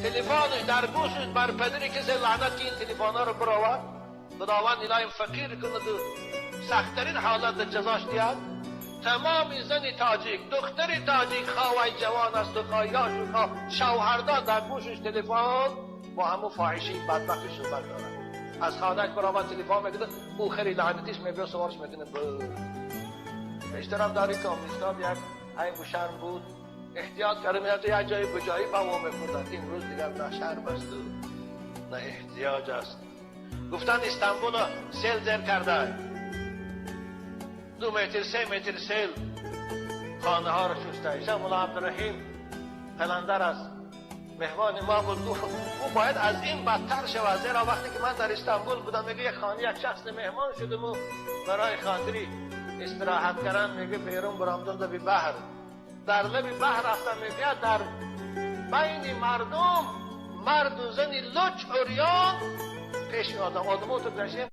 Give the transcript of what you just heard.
تلفنش در گوشش بر پدری کسی لعنت که این تلفن ها رو برآورد. خداوند اینا فقیر کند و سختترین حالت جزاش دیاد. تمام زن تاجیک، دختر تاجیک، خواهی جوان است و خواهی و خواه شوهردار، در گوشش تلفن با همون فاحشی بدبختش صحبت دارد. از خانه برآمد تلفن میکنه، او خیلی لعنتیش میبیا سوارش میکنه. بیشترم داری کامنیستان یک عیب و شرم بود، احتیاط کرده میرفت یک جایی به جایی با ما میخوردن. این روز دیگر نه شرم است و نه احتیاج است. گفتن استانبول سیل زیر کرده، 2 متر 3 متر سیل خانه ها رو شسته. ایشان ملا عبدالرحیم قلندر است، مهمان ما بود. او باید از این بدتر شود، زیرا وقتی که من در استانبول بودم میگه یک خانه یک شخص مهمان شدم و برای خاطری استراحت کردن میگه بیرون برآمدم به بحر، در لب بحر رفتم، میگه در بین مردم مرد و زنی لچ عریان پیش آدم آدمو تو گشتیم.